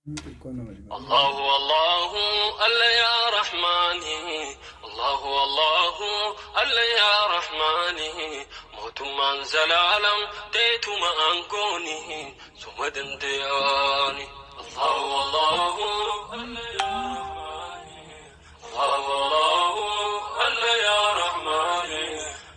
Allahu Allahu Alla ya Rahmani Allahu Allahu Alla ya Rahmani mootummaan zalaalam teetuma aangooni suma danda'ani Allahu Allahu Alla ya Rahmani Allahu Allahu Alla ya Rahmani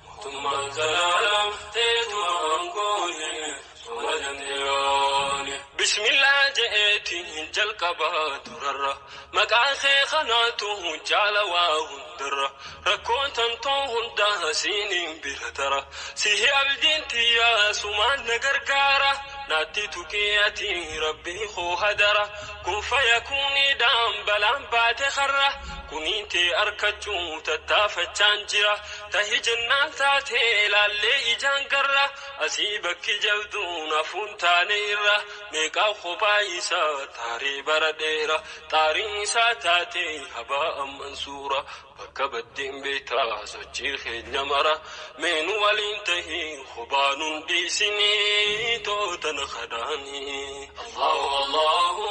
mootummaan zalaalam teetuma aangooni suma danda'ani Bismillah je'eetiin jalqabaa durarra maqaa kee kanaatu jaala waa hundarra rakkoon tantoo hundaa siiniin bira tara sihi abdiin tiyyaa sumaan na gargaara naatti tuqiyati rabbii koo hadara kun fayakuunidhaan balaan baate karra kuniin tee arkachuu tattaafachaan jira tahi jennaan taatee laallee ijaan garra asii bakki jabduun hafuun taane irra meeqaa kophaa isaa taarii bara dheera xaariin isaa taatee habaa mansuura bakka baddeen beektaa sochii keenya mara meenu waliin tahii kophaa nun dhiisinii tootana kadaanii. Allahu Allahu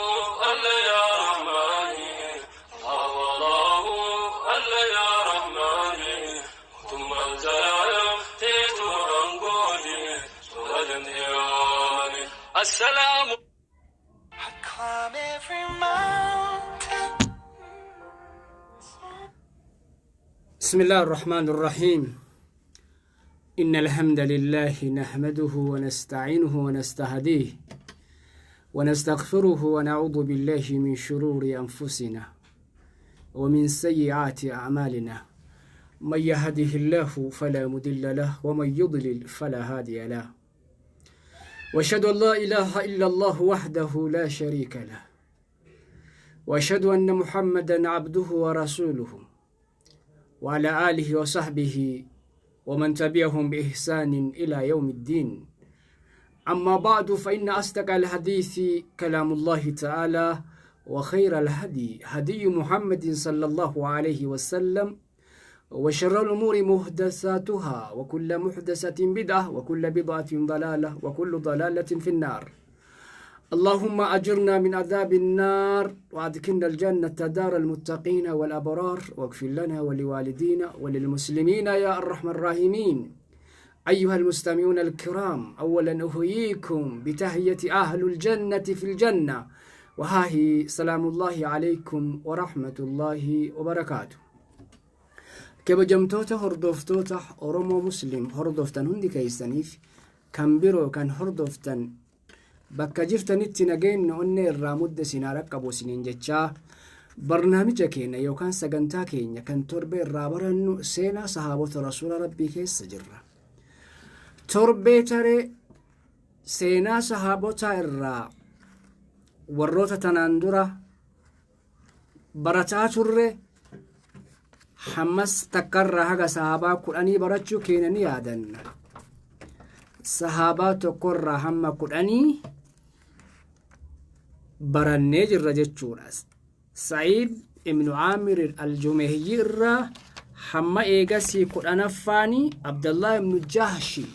Alla ya Rahmaani Allahu Allahu Alla ya Rahmaani mootummaan zalaalam teetuma aangooni suma danda'ani. Assalaamu. I climb every mountain. بسم الله الرحمن الرحيم. إن الحمد لله نحمده ونستعينه ونستهديه ونستغفره ونعوذ بالله من شرور أنفسنا ومن سيئات أعمالنا. من يهده الله فلا مضل له ومن يضلل فلا هادي له. وأشهد أن لا إله إلا الله وحده لا شريك له، وأشهد أن محمدا عبده ورسوله وعلى آله وصحبه ومن تبعهم بإحسان إلى يوم الدين. أما بعد، فإن أصدق الحديث كلام الله تعالى، وخير الهدي هدي محمد صلى الله عليه وسلم، وشر الأمور محدثاتها، وكل محدثة بدعة، وكل بدعة ضلالة، وكل ضلالة في النار. اللهم أجرنا من عذاب النار، وأدخلنا الجنة دار المتقين والأبرار، واغفر لنا ولوالدينا وللمسلمين يا أرحم الراحمين. أيها المستمعون الكرام، أولا أحييكم بتحية أهل الجنة في الجنة، وها هي سلام الله عليكم ورحمة الله وبركاته. Kabajamtoota hordoftoota Oromoo Muslim hordoftan hundi keessaniif, kan biroo kan hordoftan, bakka jirtanitti nageenya onnee irraa mudde sinaa raqqabu isiniin jechaa, barnaamija keenya yookaan sagantaa keenya kan torbee irraa barannu seenaa sahaabota rasuula rabbii keessa jirra. Torbee taree seenaa sahaabotaa irraa warroota tanaan dura barataa turre hammas takkarraa haga sahaabaa 10 barachuu keenya ni yaadanna. Sahaabaa tokkorraa hamma 10 barannee jirra jechuudha. Sa'iid ibnu Aamir al-Jumehiyyi irraa hamma eegasii 10ffaanii Abdallah ibnu Jahshi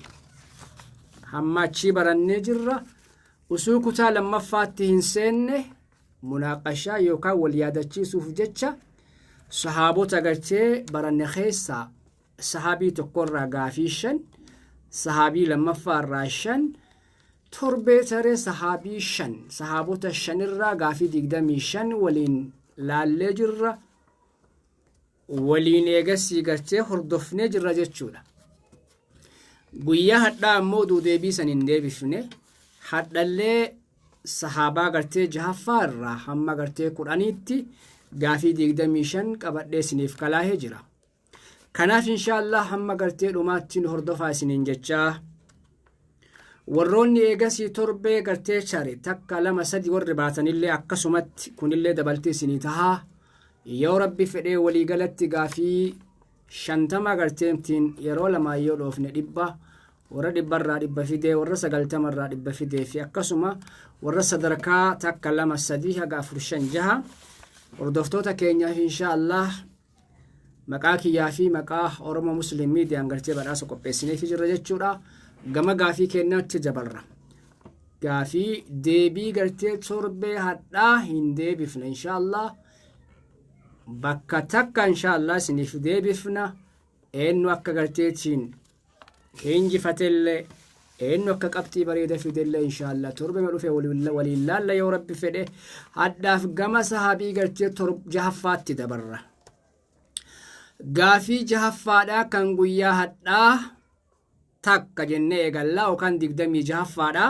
hamma achii barannee jirra. Usuu kutaa lammaffaatti hin seenne munaaqashaa yookaan wal yaadachiisuuf jecha sahaabota galchee baranne keessaa sahaabii tokkorraa gaafii 5, sahaabii lammaffaarraa 5, torbee taree sahaabii 5, sahaabota shanirraa gaafii 25 waliin laallee jirra. Waliin eegasii galchee hordofnee jirra jechuudha. Guyyaa hadhaa ammoo deebii san hin deebifne. Hadhallee sahaabaa gartee jahaffaa irraa hamma gartee 10tti gaafii 25 qabadhee isiniif kalaahee jira. Kanaaf inshaallah hamma gartee dhumaatti nu hordofaa isiniin jechaa. Warroonni eegasii torbee gartee chare takka lama sadi warri baatanillee akkasumatti kunillee dabaltee isinii tahaa. Yoo rabbi fedhee waliigalatti gaafii 50 garteemtiin yeroo lamaa yoo dhoofne 100, warra 100rraa 100 fidee, warra 90rraa 100 fidee fi akkasuma warra sadarkaa takka lama sadii haga afur shan jaha hordoftoota keenyaaf inshaallah maqaa kiyyaa fi maqaa Oromoo Muslim Miidiyaan gartee badhaasa qopheessineef jirra jechuudha. Gama gaafii keenyaatti jabarra. Gaafii deebii gartee torbee hadhaa hin deebifna inshaallah. Bakka takka inshaallah isiniif deebifna. Eenyu akka garteetiin injifatellee, eenyu akka qabxii bareeda fidellee, inshaallah torbee dhufe waliin laalla yoo Rabbi fedhe. Hadhaaf gama sahabii gartee jahaffaatti dabarra. Gaafii jahaffaadhaa kan guyyaa hadhaa takka jennee eegallaa yookaan 26ffaadha.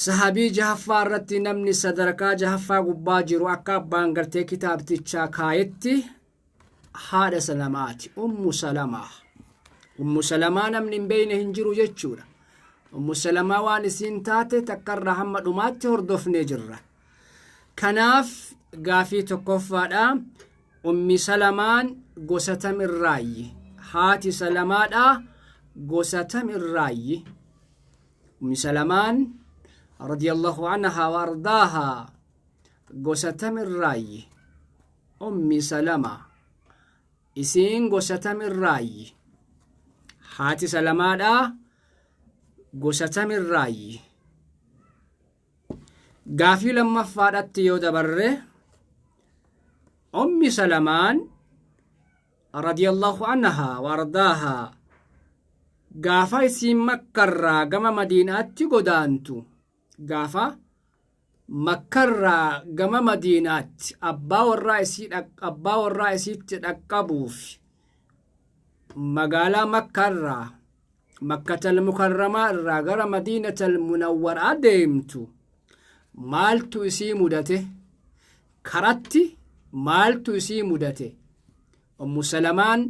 Sahabii jahaffaa irratti namni sadarkaa jahaffaa gubbaa jiru akka abbaan gartee kitaabtichaa kaayetti haadha Salamaati. Ummu Salamaa. Ummu Salamaa namni hin beekne hin jiru jechuudha. Ummu Salamaa waan isiin taate takkarraa hamma dhumaatti hordofnee jirra. Kanaaf gaafii tokkoffaadha. Ummi Salamaan gosa tamirraayyi? Haati Salamaadha gosa tamirraayyi? Ummi Salamaan radiyallahu anhaa wa ardaahaa gosa tamirraayyi? Ummi Salamaa isiin gosa tamirraayyi? Haati Salamaadha gosa tamirraayyi? Gaafii lammaffaadhatti yoo dabarre, Ummi Salamaan radiyallahu anhaa wa ardaahaa gaafa isiin Makkarraa gama Madiinaatti godaantu, gaafa Makkarraa gama Madiinaatti abbaa warraa isiitti dhaqqabuuf magaalaa Makkarraa, Makkatal Mukarramaa irraa gara Madiinatal Munawwaraa deemtu, maaltu isii mudate? Karatti maaltu isii mudate? Ummu Salamaan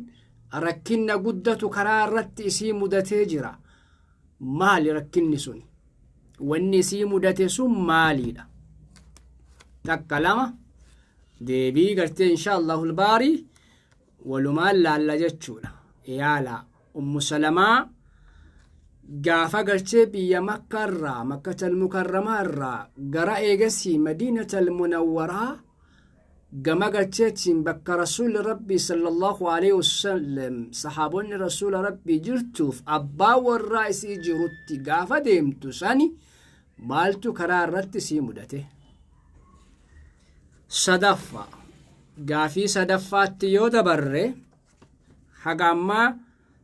rakkinna guddatu karaa irratti isii mudatee jira. Maali rakkinni sun? Wanni isii mudate sun maaliidha? Takka, lama, deebii gartee insha Allahul baarii walumaan laalla jechuudha. Yaala, Ummu Salamaa gaafa gartee biyya Makka irraa, Makkatal Mukarramaa irraa gara eegasii Madiinatal Munawwaraa gama garteetiin bakka Rasuulli Rabbii sallallahu alaihi wasallam, sahaabonni Rasuula Rabbii jirtuuf abbaa warraa isii jirutti gaafa deemtu sani maaltu karaa irratti isii mudate? Sadaffaa, gaafii sadaffaatti yoo dabarre, haga ammaa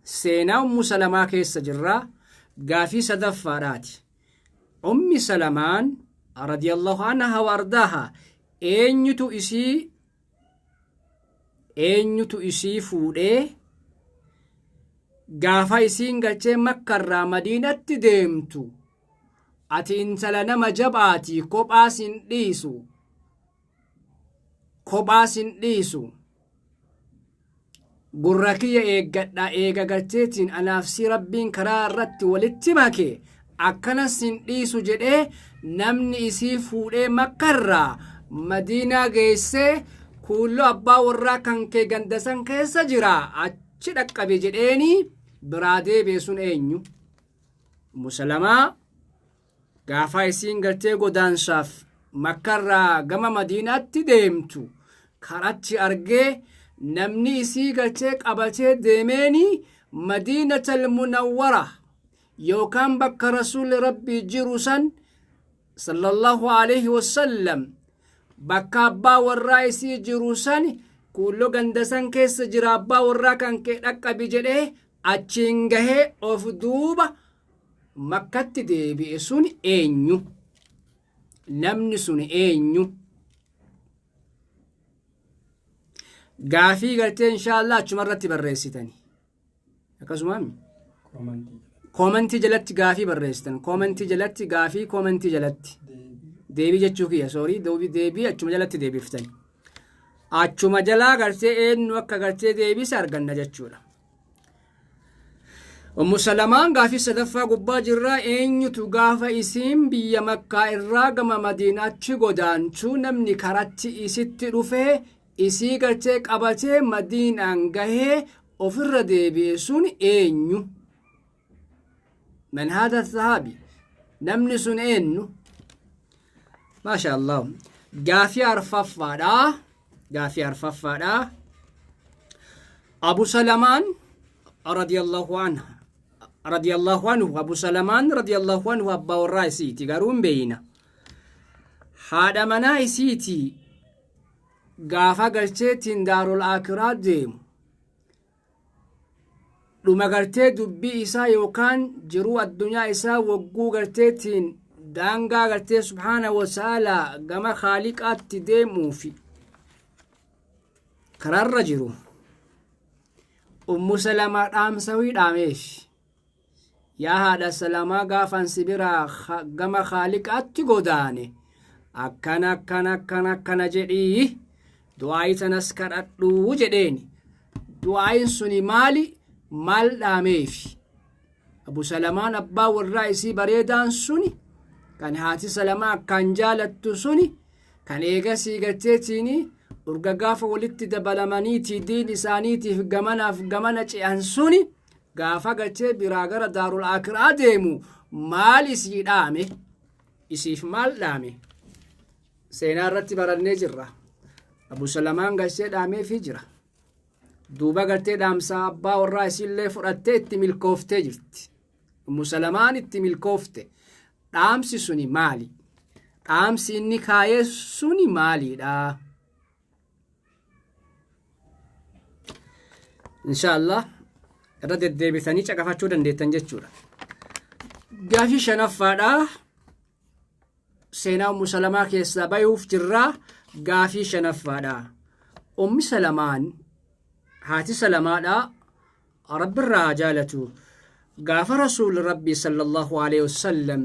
seenaa Ummu Salamaa keessa jirra. Gaafii sadaffaadhaati. Ummi Salamaan radiyallahu anha wa ardaaha eenyutu isii fuudhee gaafa isiin galchee Makkarraa Madiinatti deemtu, "Ati intala nama jabaati, kophaa sin dhiisu, kophaa sin dhiisu, gurra kiyya eeggadha, eega galteetiin anaaf si Rabbiin karaa irratti walitti make akkana sin dhiisu" jedhee namni isii fuudhee Makkarraa Madiinaa geessee, "Kuulloo abbaa warraa kan kee gandasan keessa jira, achi dhaqqabe" jedheeni biraa deebi'e sun eenyu? Musalamaa gaafa isiin gartee godaansaaf Makkarraa gama Madiinaatti deemtu karatti argee namni isii gartee qabatee deemeeni Madiinatal Munawwara yookaan bakka Rasuulli Rabbii jiru san sallallahu alaihi wasallam, bakka abbaa warraa isii jiru san, "Kuulloo ganda san keessa jira, abbaa warraa kan kee dhaqqabi" jedhee achiin gahee of duuba Makkatti deebi'e sun eenyu? Namni sun eenyu? Gaafii gartee inshaallah achuma irratti barreessitani. Akkasumaan koomentii jalatti gaafii barreessitan. Koomentii jalatti gaafii, koomentii jalatti deebii jechuu kiyya, sorry, deebii achuma jalatti deebiftan. Achuma jalaa gartee eenyu akka gartee deebise arganna jechuudha. Ummu Salamaan gaafii sadaffaa gubbaa jirraa, eenyutu gaafa isiin biyya Makkaa irraa gama Madiinaatti godaantu namni karatti isitti dhufee isii gartee qabatee Madiinaan gahee ofirra deebi'e sun eenyu? Man haadha sahaabi? Namni sun eenyu? Maasha Allah. Gaafii arfaffaadha. Gaafii arfaffaadha. Abu Salamaan radiyallahu anha Radiyallahu anhu, Abu Salamaan radiyallahu anhu abbaa warraa isiiti, garuu hin beeyna. Haadha manaa isiiti gaafa galcheetiin daarul aakiraa deemu, dhuma gartee dubbii isaa yookaan jiruu addunyaa isaa wagguu garteetiin daangaa gartee subhaana wa ta'aalaa gama khaaliqaatti deemuufi karaarra jiru, Ummu Salamaa dhaamsawii dhaameef: "Yaa haadha Salamaa, gaafan si biraa gama khaaliqaatti godaane akkana akkana akkana akkana jedhii du'aayii tanas kadhadhuu" jedheeni. Du'aayin suni maali? Maal dhaameef Abu Salamaan abbaa warraa isii bareedaan suni, kan haati Salamaa akkaan jaalattu suni, kan eegasii garteetiin urga gaafa walitti dabalamaniitii diin isaaniitiif gamanaaf gamana ce'an suni, gaafa gartee biraa gara daarul aakiraa deemu maal isii dhaame? Isiif maal dhaame? Seenaa irratti barannee jirra. Abu Salamaan gartee dhaameefii jira. Duuba gartee dhaamsaa abbaa warraa isiillee fudhattee itti milkooftee jirti. Ummu Salamaan itti milkoofte. Dhaamsi suni maali? Dhaamsi inni kaayee suni maaliidha? Inshaallah irra deddeebitanii caqafachuu dandeettan jechuudha. Gaafii shanaffaadha. Seenaa Ummu Salamaa keessaa bayuuf jirraa. Gaafii shanaffaadha. Ummi Salamaan, haati Salamaadha, Rabbirraa haa jaalatu, gaafa Rasuulli Rabbii sallallahu alaihi wasallam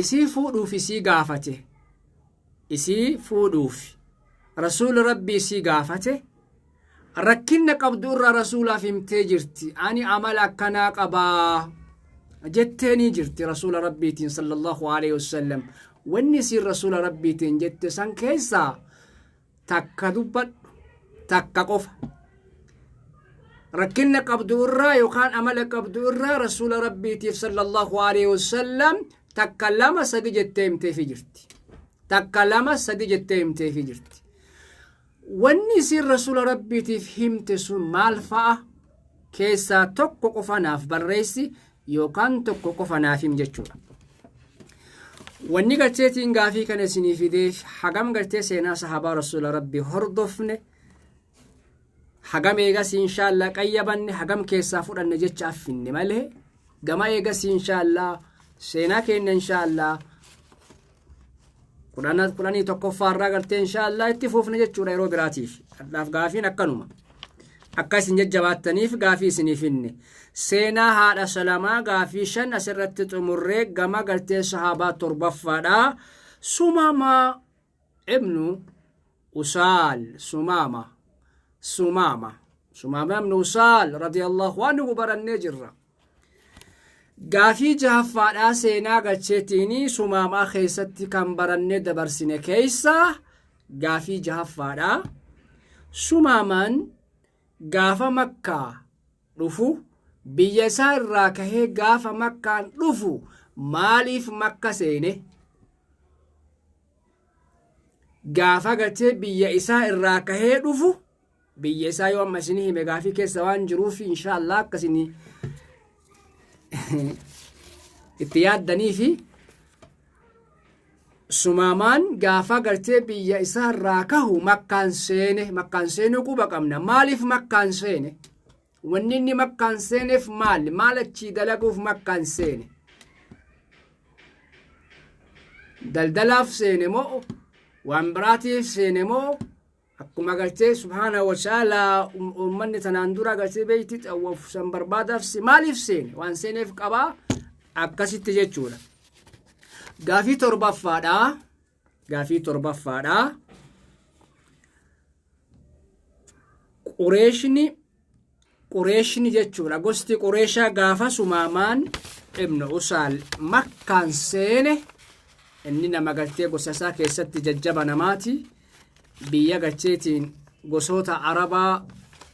isii fuudhuuf isii gaafate, isii fuudhuuf Rasuulli Rabbii isii gaafate, rakkinna qabdu irraa Rasuulaaf himtee jirti. "Ani amala akkanaa qabaa" jetteenii jirti Rasuula Rabbiitiin sallallahu alaihi wasallam. Wanni isiin Rasuula Rabbiitiin jette san keessaa takka dubbadhu, takka qofa. Rakkinna qabdu irraa yookaan amala qabdu irraa Rasuula Rabbiitiif sallallahu alaihi wasallam takka, lama, sadi jettee himteefii jirti. Takka, lama, sadi jettee himteefii jirti. Wanni isiin Rasuula Rabbiitiif himte sun maal fa'a? Keessaa tokko qofa naaf barreessi yookaan tokko qofa naaf him jechuudha. Wanni garteetiin gaafii kana isinii fideef, hagam gartee seenaa sahabaa Rasuula Rabbii hordofne, hagam eegas inshaallah qayyabanne, hagam keessaa fudhanne jecha affinne malee, gama eegas inshaallah seenaa keenya inshaallah 11ffaarraa gartee inshaallah itti fuufne jechuudha yeroo biraatiif. Hadhaaf gaafiin akkanuma. Akka isin jajjabaattaniif gaafii isiniif hinne. Seenaa haadha Salamaa gaafii 5 asirratti xumurree gama gartee sahaabaa torbaffaadha. Sumaama ibnu Usaal, Sumaama. Sumaama. Sumaama ibnu Usaal radiyallahu anhu barannee jirra. Gaafii jahaffaadhaa, seenaa galcheetiin Sumaamaa keessatti kan barannee dabarsine keessa gaafii jahaffaadhaa. Sumaamaan gaafa Makkaa dhufu, biyya isaa irraa kahee gaafa Makkaan dhufu, maaliif Makka seene? Gaafa gartee biyya isaa irraa kahee dhufu, biyya isaa yoo amma isinii hime gaafii keessa waan jiruuf, inshaallah akka isinii itti yaaddanii fi Sumaamaan gaafa gartee biyya isaa irraa kahu Makkaan seene. Makkaan seenuu quba qabna. Maaliif Makkaan seene? Wanni inni Makkaan seeneef maali? Maal achii dalaguuf Makkaan seene? Daldalaaf seene moo waan biraatiif seene moo akkuma gartee subhaana wa ta'ala uummanni tanaan dura gartee beeyti xawwaaf san barbaadaaf maaliif seene? Waan seeneef qabaa akkasitti jechuudha. Gaafii torbaffaadha. Gaafii torbaffaadha. Qureeshni jechuudha, gosti Qureeshaa gaafa Sumaamaan ibnu Usaal Makkaan seene, inni nama gartee gosa isaa keessatti jajjaba namaati, biyya garteetiin gosoota Arabaa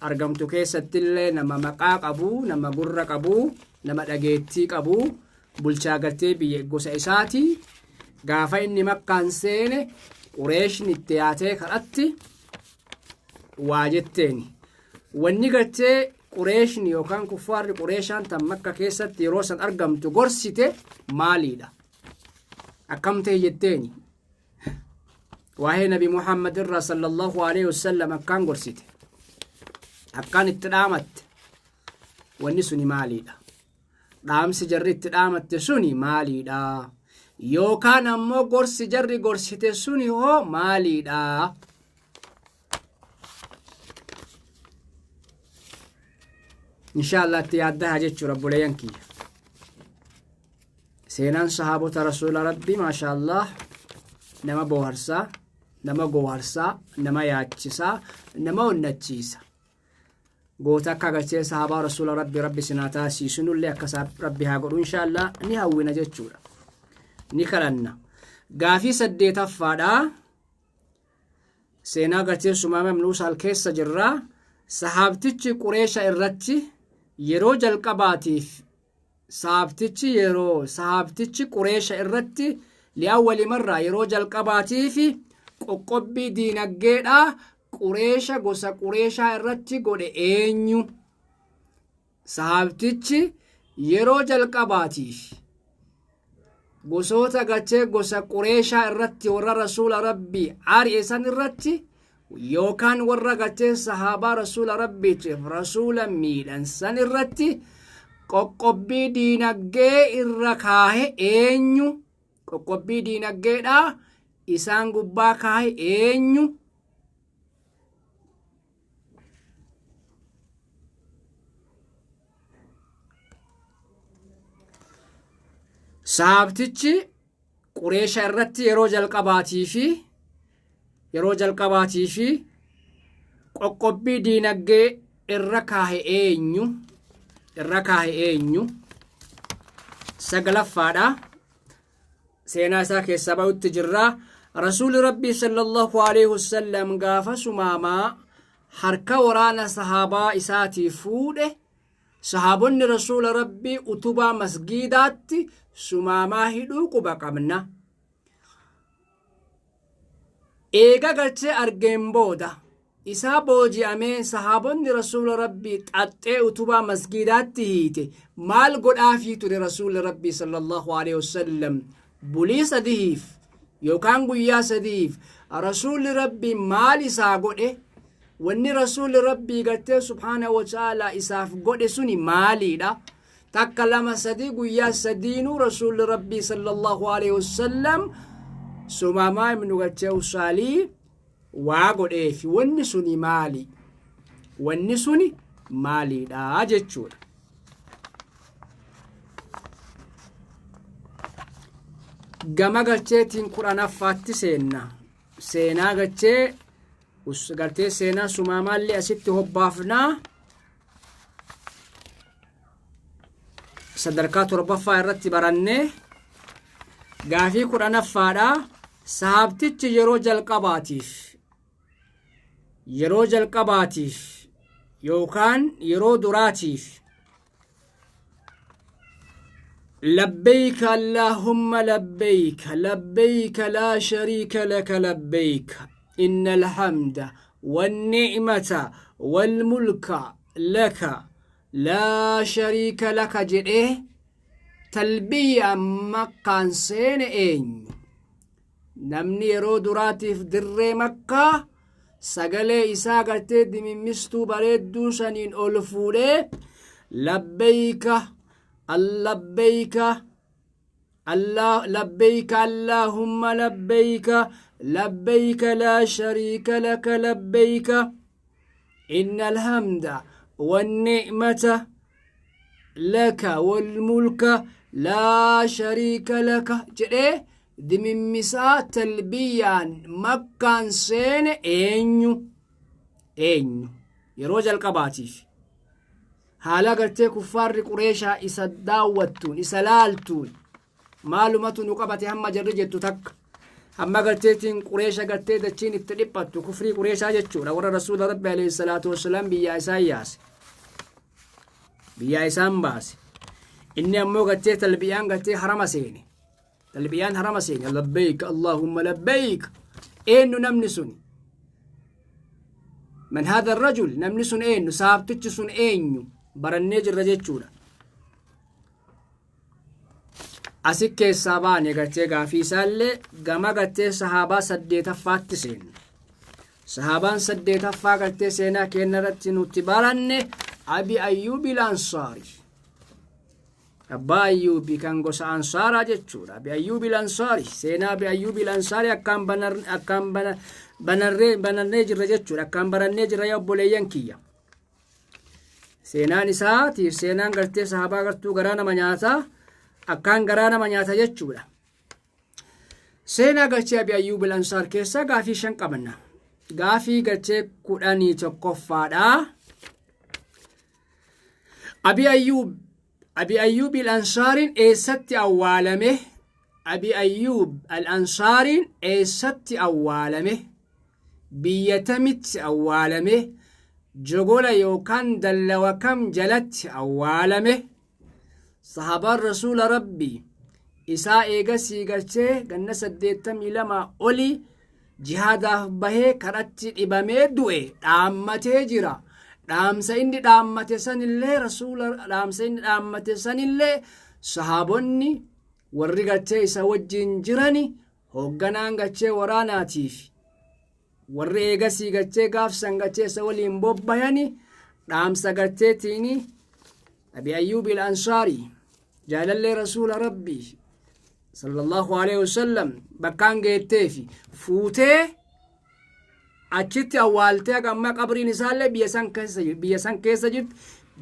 argamtu keessattillee nama maqaa qabu, nama gurra qabu, nama dhageettii qabu, bulchaa gartee biyya gosa isaati. Gaafa inni Makkaan seene Qureeshni itti yaatee kadhatti waa jetteeni. Wanni gartee Qureeshni yookaan kuffaarri Qureeshaan tan Makka keessatti yeroo san argamtu gorsite maaliidha? Akkam ta'e jetteeni? Waa'ee Nabi Muhammad irraa sallallahu alaihi wasallam akkaan gorsite, akkaan itti dhaamatte, wanni suni maaliidha? Dhaamsi jarri itti dhaamatte suni maaliidha? Yookaan ammoo gorsi jarri gorsite suni hoo maaliidha? Insha Allah itti yaaddaa jechuudha, obboleeyyan kiyya. Seenaan sahaabota Rasuula Rabbii, maasha Allah, nama bohaarsaa, nama goharsaa, nama yaachisaa, nama onnachiisa. Goota akka agartee sahaabaa Rasuula Rabbi, Rabbi sinaa taasisu, nullee akka Rabbi haa godhu, insha Allah ni hawwina jechuudha. Ni kadhanna. Gaafii saddeetaffaadha. Seenaa gartee Sumaama ibn Usaal keessa jirra. Sahaabtichi Qureesha irratti yeroo jalqabaatiif, sahaabtichi yeroo sahaabtichi Qureesha irratti li'awwali marraa, yeroo jalqabaatiif qoqqobbii diinaggeedha Qureesha, gosa Qureeshaa irratti godhe eenyu? Sahaabtichi yeroo jalqabaatiif gosoota gartee gosa Qureeshaa irratti, warra Rasuula Rabbii ari'e san irratti, yookaan warra gartee sahaabaa Rasuula Rabbiitiif Rasuula miidhan san irratti qoqqobbii diinagdee irra kaahe eenyu? Qoqqobbii diinagdeedha isaan gubbaa kaahe eenyu? Sahaabtichi Qureesha irratti yeroo jalqabaatii fi qoqqobbii diinagdee irra kaahe eenyu? Irra kaahe eenyu? Sagalaffaadha. Seenaa isaa keessaa ba'utti jirra. Rasuulli Rabbii sallallahu alaihi wasallam gaafa Sumaamaa harka waraana sahaabaa isaatii fuudhe, sahaabonni Rasuula Rabbii utubaa masgiidaatti Sumaamaa hidhuu quba qabna. Eega gartee argeen booda isaa booji'amee, sahaabonni Rasuula Rabbii xaxxee utubaa masgiidaatti hiite, maal godhaafii ture Rasuulli Rabbii sallallahu alaihi wasallam? Bulii 3f yookaan guyyaa 3f Rasuulli Rabbii maal isaa godhe? Wanni Rasuulli Rabbii gartee subhaana wa ta'ala isaaf godhe suni maaliidha? Takka, lama, sadii, guyyaa sadiinuu Rasuulli Rabbii sallallahu alaihi wasallam Sumaamaa ibnu gartee Usaalii waa godheefi, wanni suni maali? Wanni suni maaliidha jechuudha. Gama garteetiin 10ffaatti seenna. Seenaa gartee gartee seenaa Sumaamaallee asitti hobbaafnaa. Sadarkaa torbaffaa irratti barannee, gaafii 10ffaadha. Sahaabtichi yeroo jalqabaatiif yookaan yeroo duraatiif "لبيك اللهم لبيك، لبيك لا شريك لك لبيك، إن الحمد والنعمة والملك لك لا شريك لك" jedhee talbiyaa Makkaan seene eenyu? Namni yeroo duraatiif dirree Makkaa sagalee isaa gartee dimimmistuu bareedduu saniin ol fuudhee "لبيك اللبيك الله لبيك اللهم لبيك، لبيك لا شريك لك لبيك، إن الحمد والنعمة لك والملك لا شريك لك" jedhee dimimmisaa talbiyaan Makkaan seene eenyu? Eenyu yeroo jalqabaatiif haala gartee kuffaarri Qureeshaa isa daawwattuun, isa laaltuun, maalumatu nu qabate hamma jarri jettu takka, hamma garteetiin Qureesha gartee dachiin itti dhiphattu, kufrii Qureeshaa jechuudha, warra Rasuula Rabbi alayhi salaatu wassalaam biyyaa isaan yaase, biyyaa isaan baase, inni ammoo gartee talbiyaan gartee harama seene, talbiyaan harama seene, "لبيك اللهم لبيك", eenyu namni suni? Man haadha rajul, namni sun eenyu, sahabtichi sun eenyu, barannee jirra jechuudha. Asi keessaa baane gartee gaafii isaallee gama gartee sahaabaa saddeetaffaatti seenna. Sahaabaan saddeetaffaa gartee seenaa keenya irratti nuti baranne Abi Ayyuubil Ansaari. Abbaa Ayyuubi kan gosa Ansaaraa jechuudha. Abi Ayyuubil Ansaari, seenaa Abi Ayyuubil Ansaari akkaan banarree jirra jechuudha. Akkaan barannee jirra yaa obboleeyyan kiyya. Seenaan isaatiif seenaan gartee sahaabaa gartuu garaa nama nyaataa, akkaan garaa nama nyaata jechuudha. Seenaa galchee Abi Ayyuubil Ansaar keessaa gaafii 5 qabanna. Gaafii galchee 11ffaadha. Abi Ayyuubil Ansaariin eessatti awwaalame? Abi Ayyuub al Ansaariin eessatti awwaalame? Biyya tamitti awwaalame? Jogola yookaan dallawa kam jalatti awwaalame? Sahaabaan Rasuula Rabbii isaa eegasii galchee ganna 82 olii jihaadaaf bahee karatti dhibamee du'e dhaammatee jira. Dhaamsa inni dhaammate sanillee rasuula, dhaamsa inni dhaammate sanillee sahaabonni warri galchee isa wajjin jirani, hoogganaan galchee waraanaatiif warri eegasii galchee gaafsan galchee isa waliin bobbayani dhaamsa galcheetiini Abi Ayyuubil Ansaarii jaalallee Rasuula Rabbii sallallahu alaihi wasallam bakkaan geetteefi fuutee achitti awwaaltee haga ammaa qabriin isaallee biyya san keessa jirti.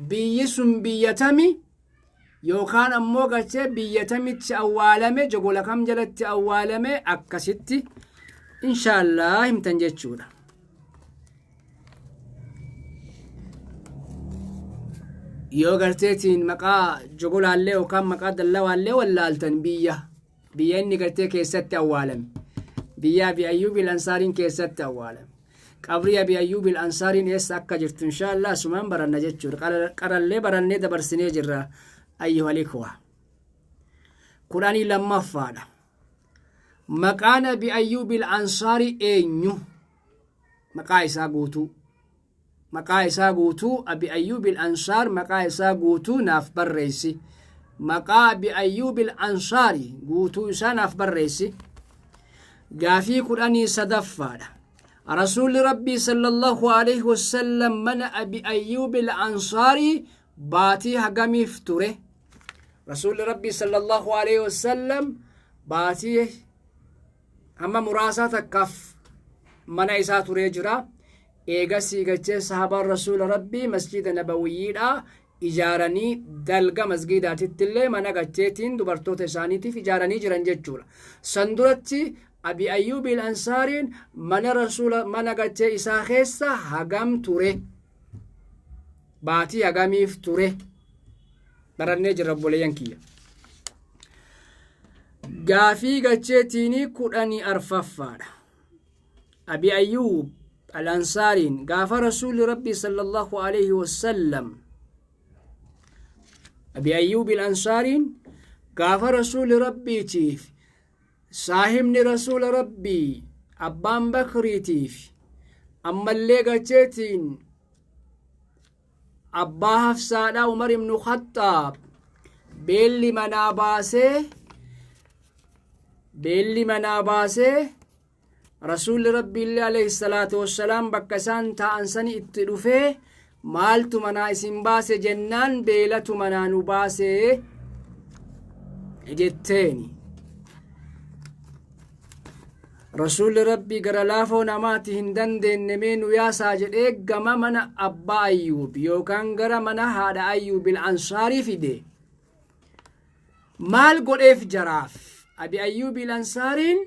Biyyi sun biyya tami yookaan ammoo galchee biyya tamitti awwaalame, jogola kam jalatti awwaalame, akkasitti inshaallah himtan jechuudha. Yoo garteetiin maqaa jogolaallee yookaan maqaa dallawaallee wallaaltan, biyya inni gartee keessatti awwaalame, biyya Abi Ayyuubil Ansaariin keessatti awwaalame, qabrii Abi Ayyuubil Ansaariin eessa akka jirtu inshaallah asumaan baranna jechuudha. Qarallee barannee dabarsinee jirra ayyuhal ikhwa. 12ffaadha. Maqaan Abi Ayyuubil Ansaarii eenyu? Maqaa isaa guutuu. Maqaa isaa guutuu, Abi Ayyuubil Ansaar maqaa isaa guutuu naaf barreessi. Maqaa Abi Ayyuubil Ansaari guutuu isaa naaf barreessi. Gaafii 13ffaadha. Rasuulli Rabbii sallallahu alaihi wasallam mana Abi Ayyuubil Ansaarii baatii hagamiif ture? Rasuulli Rabbii sallallahu alaihi wasallam baatii hamma muraasaa takkaaf mana isaa turee jira. Eegasii gachee sahabaan Rasuula Rabbii masjida Nabawiyyiidha ijaaranii, dalga masgiidaatitti illee mana gacheetiin dubartoota isaaniitiif ijaaranii jiran jechuudha. San duratti Abi Ayyuubil Ansaariin mana Rasuula, mana gachee isaa keessa hagam ture? Baatii hagamiif ture? Barannee jirra obboleeyyan kiyya. Gaafii gacheetiinii 14ffaadha. Abi Ayyuub Al-Ansaariin gaafa Rasuulli Rabbii sallallahu alaihi wasallam, Abi Ayyuub Al-Ansaariin gaafa Rasuulli Rabbiitiif saahibni Rasuula Rabbii Abbaan Bakriitiif ammallee gacheetiin Abbaa Hafsaadhaa Umar ibnu Khaxxaab beelli manaa baasee, beelli manaa baasee, Rasuulli Rabbiillee alayhi salaatu wassalaam bakka isaan taa'an sani itti dhufee, maaltu manaa isin baase jennaan, beelatu manaa nu baase jetteeni. Rasuulli Rabbii gara laafoo namaati hin dandeenye, mee nu yaasaa jedhee gama mana Abbaa Ayyuub yookaan gara mana haadha Ayyuubil Ansaarii fide. Maal godheef jaraaf? Abi Ayyuubil Ansaariin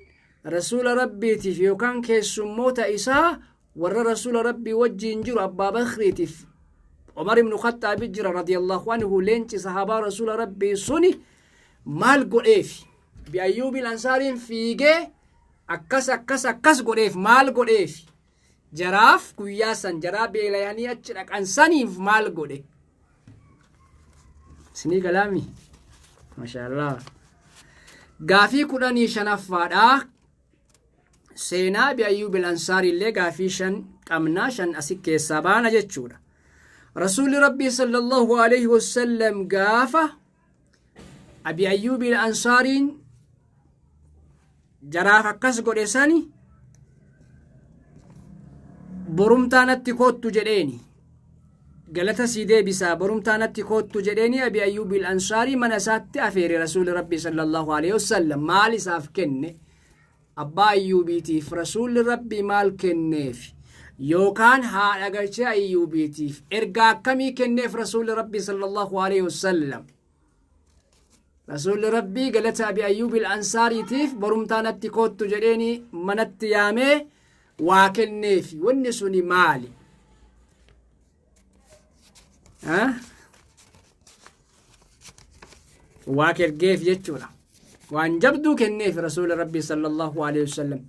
Rasuula Rabbiitiif yookaan keessummoota isaa warra Rasuula Rabbii wajjiin jiru, Abbaa Bakriitiif Umar ibnu Khaxxaabi jira radiyallahu anhu, leenci sahaabaa Rasuula Rabbii suni maal godheef? Abi Ayyuubil Ansaariin fiigee akkas akkas akkas godheef, maal godheef? Jaraaf guyyaa san jaraa beelayanii achi dhaqan saniif maal godhe? Isinii galaami? Mashaallah. Gaafii 15ffaadha. Seenaa Abi Ayyuubil Ansaarii illee gaafii 5 qabnaa, 5 asi keessaa baana jechuudha. Rasuulli Rabbii sallallahu alaihi wasallam gaafa Abi Ayyuubil Ansaariin jaraaf akkas godhe sani borumtaa natti koottu jedheeni. Galata sii deebisaa, borumtaa natti koottu jedheeni. Abi Ayyuubil Ansaarii mana isaatti afeere. Rasuulli Rabbii sallallahu alaihi wasallam maal isaaf kenne? Abbaa Ayyuubiitiif Rasuulli Rabbii maal kenneef, yookaan haadha galchee Ayyuubiitiif ergaa akkamii kenneef Rasuulli Rabbii sallallahu alaihi wasallam? Rasuulli Rabbii galata Abi Ayyuubil Ansaariitiif borumtaa natti koottu jedheeni manatti yaamee waa kenneefi. Wanni suni maali? Waa kenneef jechuudha. Waan jabduu kenneef Rasuula Rabbii sallallahu alaihi wasallam.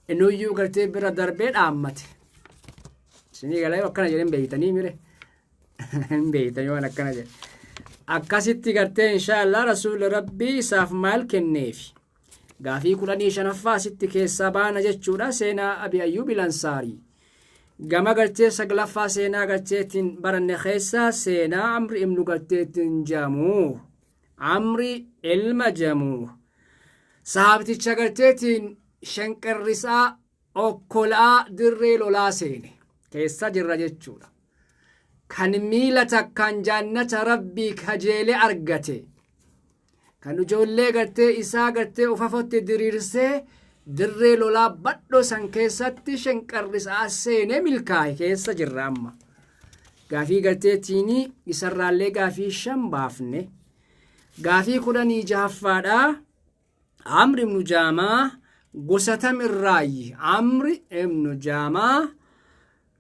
Innuyyuu gartee bira darbee dhaammate. Isinii galee akkana jedheen beeytanii mire. Hin beeytanii waan akkana jedhe. Akkasitti gartee inshaallah Rasuula Rabbii isaaf maal kenneefi? Gaafii 15ffaa asitti keessaa baana jechuudha, seenaa Abi Ayyuubil Ansaarii. Gama gartee saglaffaa seenaa garteetiin baranne keessaa seenaa Amri ibnu garteetiin Jamuu. Amri ilma Jamuu. Sahaabticha garteetiin shanqirrisaa okkolaa dirree lolaa seene keessa jirra jechuudha. Kan miila takkaan jaannata Rabbii kajeele argate. Kan ijoollee gartee isaa gartee ufafotti diriirsee dirree lolaa badhoo san keessatti shanqarrisaa seenee milkaa'e keessa jirra amma. Gaafii garteetiini isarraallee gaafii 5 baafne. Gaafii 16ffaadhaa. Amri ibnu Jaamaa gosa tam irraayyi? Amri ibnu Jaamaa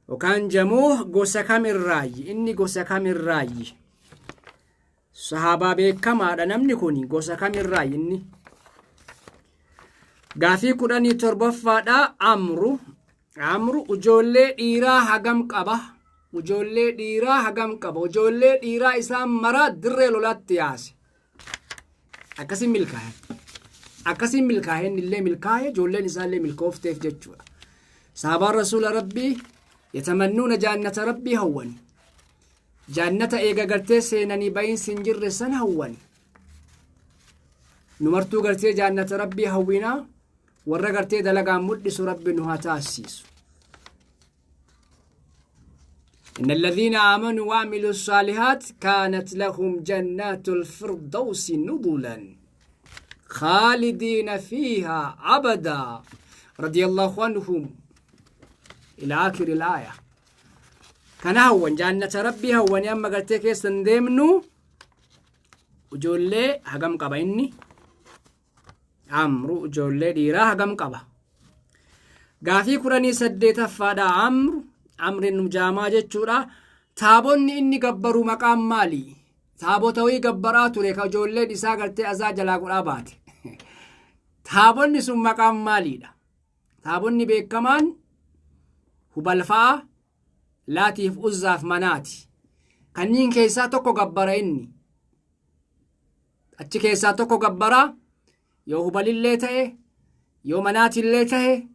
yookaan Jamuu gosa kam irraayyi? Inni gosa kam irraayyi? Sahaabaa beekamaadha namni kun, gosa kam irraayyi inni? Gaafii 17ffaadha. Amru ijoollee dhiiraa hagam qaba? Ijoollee dhiiraa hagam qaba? Ijoollee dhiiraa isaan maraa dirree lolaatti yaase. Akkasiin milkaa'e. Akkasiin milkaa'e, inni illee milkaa'e, ijoolleen isaallee milkoofteef jechuudha. Sahaabaan Rasuula Rabbii yatamannuuna jaannata Rabbii hawwani. Jaannata eega gartee seenanii ba'iinsi hin jirre san hawwani. Nu martuu gartee jaannata Rabbii hawwinaa, warra gartee dalagaan mul'isu Rabbi nu haa taasisu. إن الذين آمنوا وعملوا الصالحات كانت لهم جنات الفردوس نزلا خالدين فيها أبدا رضي الله عنهم إلى آخر الآية. كان هو جنة ربي هو أما قلت كيسن ديمنو ijoollee hagam qaba inni? Amru ijoollee dhiiraa hagam qaba? Gaafii 18ffaadha. Amru, Amrin Jaamaa jechuudha. Taabonni inni gabbaru maqaan maali? Taabota wayii gabbaraa ture ka ijoolleen isaa gartee azaa jalaa godhaa baate. Taabonni sun maqaan maaliidha? Taabonni beekamaan Hubalfaa, Laatiif Uzzaaf Manaati. Kanniin keessaa tokko gabbara inni. Achi keessaa tokko gabbaraa, yoo Hubalillee ta'e, yoo Manaatillee ta'e,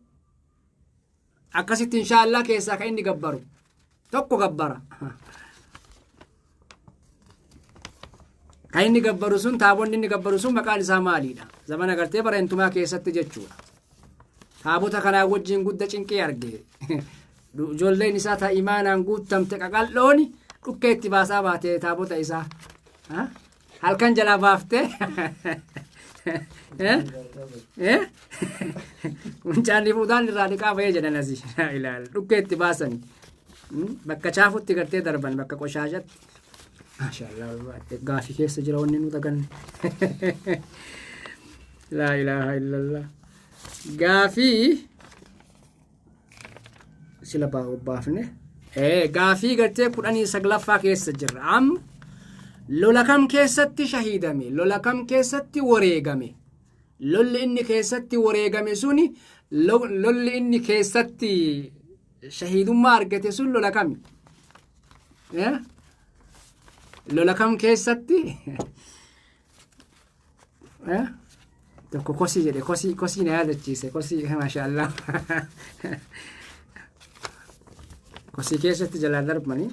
akkasitti inshaallah keessaa kan inni gabbaru tokko gabbara. Kan inni gabbaru sun, taabonni inni gabbaru sun maqaan isaa maaliidha? Zamana gartee bareentumaa keessatti jechuudha. Taabota kanaa wajjin gudda cinqii arge. Ijoolleen isaa ta imaanaan guuttamte qaqal'ooni dhukkee itti baasaa baate taabota isaa. Halkan jalaa baaftee Fincaanii fuudhaan irraa dhiqaa bahee jedhan asii ilaala. Dhukkee itti baasan. Bakka chaafutti gartee darban, bakka qoshaashatti. Maashaallah, gaafii keessa jira wanni nu daganne. Laa ilaaha illallah. Gaafii sila baafne. Gaafii gartee 19ffaa keessa jirra. Amma lola kam keessatti shahiidame? Lola kam keessatti wareegame? Lolli inni keessatti wareegame suni, lolli inni keessatti shahiidummaa argate sun lola kami? Lola kam keessatti? Tokko kosii jedhe, kosii kosii na yaadachiise, kosii, maashaallah. Kosii keessatti jalaa darbanii.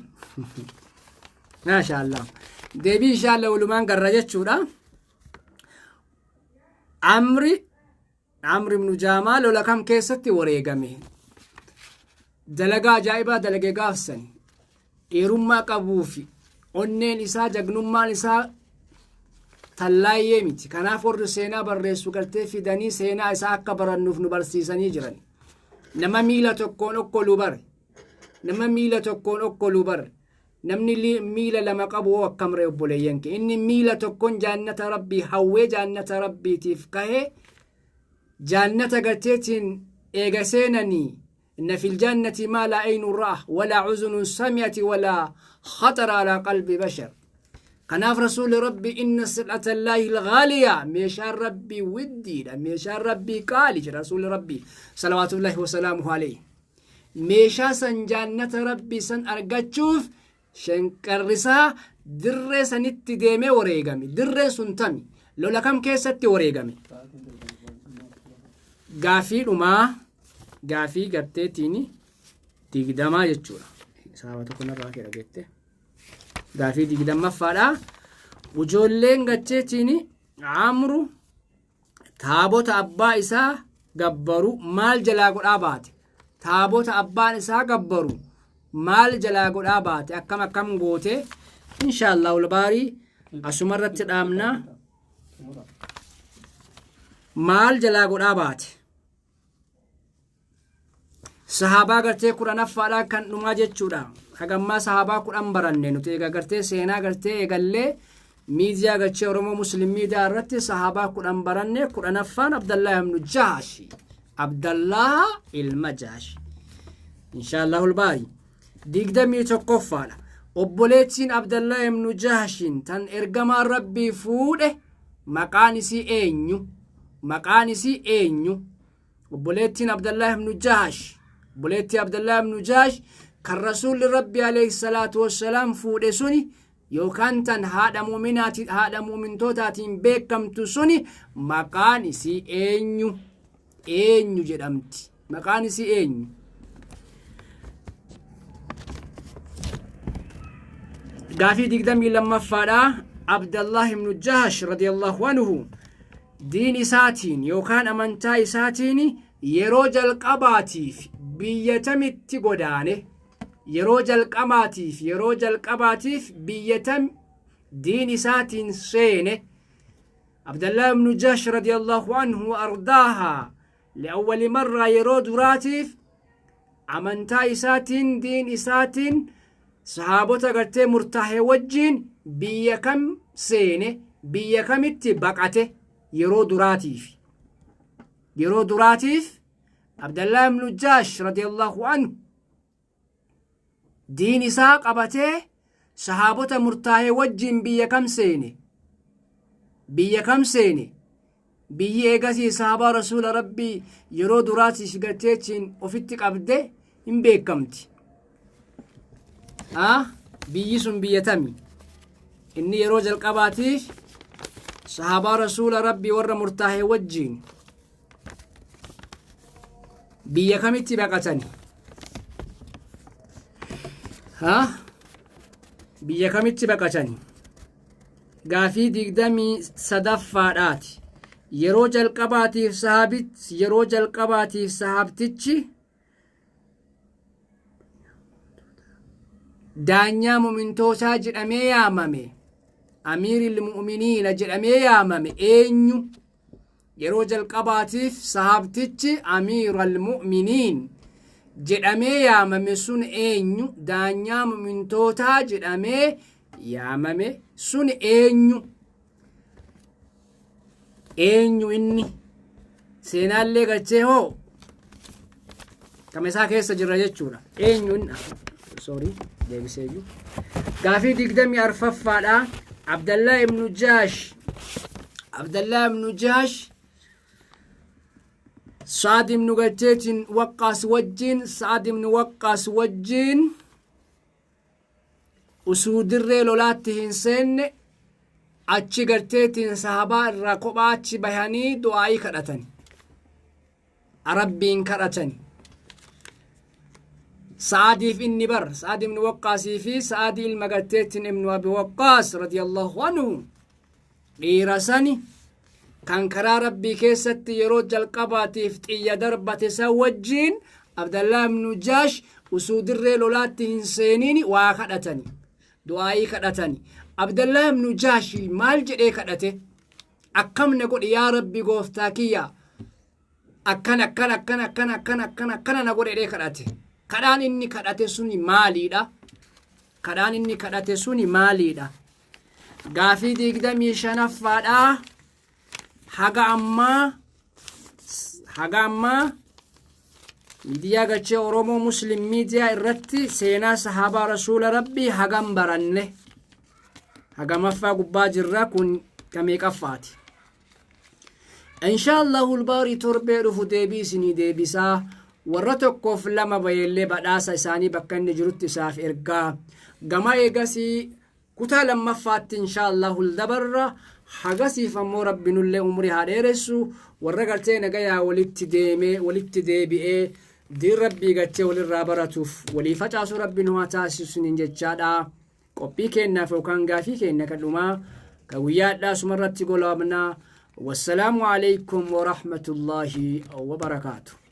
Maashaallah. Deebii inshaallah walumaan garra jechuudha. Amri ibnu Jaamaa lola kam keessatti wareegame? Dalagaa ajaa'ibaa dalage gaafsan. Dhiirummaa qabuu fi onneen isaa, jagnummaan isaa tallaayyee miti. Kanaaf warri seenaa barreessu galtee fidanii seenaa isaa akka barannuuf nu barsiisanii jiran. Nama miila tokkoon okkoluu bare. Nama miila tokkoon okkoluu bare. Namni miila lama qabu hoo akkam ree, obboleeyyan kee? Inni miila tokkoon jaannata Rabbii hawwee, jaannata Rabbiitiif kahee, jaannata galteetiin eega seenanii إن في الجنة ما لا عين رأت ولا أذن سمعت ولا خطر على قلب بشر. Kanaaf Rasuulli Rabbi إن سلعة الله الغالية, meeshaan Rabbii widdiidha, meeshaan Rabbii qaali jedha Rasuulli Rabbii صلوات الله وسلامه عليه. Meeshaa san, jaannata Rabbii san argachuuf shanqarrisaa dirree sanitti deemee wareegame. Dirreen sun tami? Lola kam keessatti wareegame? Gaafii dhumaa, gaafii garteetiin 20 jechuudha. Sababa tokko narraa kee dhageette. Gaafii 20ffaadha. Ijoolleen gacheetiin Amru taabota abbaa isaa gabbaru maal jalaa godhaa baate? Taabota abbaan isaa gabbaru maal jalaa godhaa baate? Akkam akkam goote? Inshaallah ulbaarii asumarratti dhaabna. Maal jalaa godhaa baate? Sahaabaa gartee 10ffaadhaan kan dhumaa jechuudha. Hagammaa sahaabaa 10 baranne nuti. Egaa gartee seenaa gartee eegallee miidiyaa gartee Oromoo Muslim Miidiyaa irratti sahaabaa 10 baranne. 10ffaan Abdallah ibnu Jaashi, Abdallah ilma Jaashi. Inshaallah ulbaarii 21ffaadha. Obboleettiin Abdallah ibnu Jaashin tan ergamaan Rabbii fuudhe maqaan isii eenyu? Maqaan isii eenyu? Obboleettiin Abdallah ibnu Jaash, obboleettii Abdallah ibnu Jaash kan Rasuulli Rabbi عليه الصلاة والسلام fuudhe suni, yookaan tan haadha muuminaati, haadha muumintootaatiin beekamtu suni maqaan isii eenyu? Eenyu jedhamti? Maqaan isii eenyu? Gaafii 22ffaadha. Abdallah ibnu Jahash رضي الله عنه diin isaatiin yookaan amantaa isaatiin yeroo jalqabaatiif biyya tamitti godaane? Yeroo jalqabaatiif biyya tam diin isaatiin seene? Abdallah ibnu Jahsh رضي الله عنه أرضاها لأول مرة, yeroo duraatiif amantaa isaatiin, diin isaatiin sahaabota gartee murtaa'e wajjiin biyya kam seene? Biyya kamitti baqate yeroo duraatiif? Yeroo duraatiif Abdallah ibnu Jaash رضي الله عنه diin isaa qabatee sahaabota murtaa'e wajjiin biyya kam seene? Biyya kam seene? Biyyi eegasii sahabaa Rasuula Rabbii yeroo duraatiif garteechiin ofitti qabde hin beekamti. Biyyi sun biyya tami? Inni yeroo jalqabaatiif sahabaa Rasuula Rabbii warra murtaa'e wajjiin biyya kamitti baqatani? Ha, biyya kamitti baqatani? Gaafii 23ffaadhaati. Yeroo jalqabaatiif sahaabtichi daanyaa mumintootaa jedhamee yaamame, أمير المؤمنين jedhamee yaamame eenyu? Yeroo jalqabaatiif sahaabtichi أمير المؤمنين jedhamee yaamame sun eenyu? Daanyaa mumintootaa jedhamee yaamame sun eenyu? Eenyu inni? Seenaallee galchee hoo kama isaa keessa jirra jechuudha. Eenyu inni? Sorry, deebiseeyyu. Gaafii 24ffaadha. Abdallah ibnu Jaash, Abdallah ibnu Jaash Sa'ad ibnu galcheetiin Waqqaas wajjiin, Sa'ad ibnu Waqqaas wajjiin usuu dirree lolaatti hin seenne. Achi garteetiin sahabaa irraa kophaa achi bahanii du'aayii kadhatan, Rabbiin kadhatan. Sa'aadiif inni bar Sa'aad ibnu Waqqaasii fi Sa'aadii ilma garteettiin ibnu Abi Waqqaas radiyallahu anhu, dhiira sani kan karaa Rabbii keessatti yeroo jalqabaatiif xiyya darbate san wajjiin Abdallaa ibnu Jaash usuu dirree lolaatti hin seeniin waa kadhatani, du'aayii kadhatani. Abdallaa ibnu Jaash maal jedhee kadhate? Akkam na godhi yaa Rabbi gooftaa kiyya, akkan akkan akkan akkan akkan akkan akkana na godhe jedhee kadhate. Kadhaan inni kadhate suni maaliidha? Kadhaan inni kadhate suni maaliidha? Gaafii 25ffaadha. Haga ammaa miidiyaa gachee Oromoo Muslim Miidiyaa irratti seenaa sahaabaa rasuula Rabbii hagam baranne? Hagamaffaa gubbaa jirra? Kun kameeqaffaati? Insha Allahu ulbaarii torbee dhufu deebii isinii deebisaa. Warra tokkoof lama bayeellee badhaasa isaanii bakka inni jirutti isaaf ergaa. Gama eegasii kutaa lammaffaatti insha Allahu dabarra. Hagasiif ammoo Rabbi nullee umrii haa dheeressu. Warra gartee nagayaa walitti deemee walitti deebi'ee diin Rabbii gachee walirraa baratuuf walii facaasu Rabbi nu haa taasisu jechaadha. Qophii keenyaaf yookaan gaafii keenya kan dhumaa ka guyyaadhaa sumarratti golaabnaa. Wassalaamu alaykum warahmatullaahi wabarakaatu.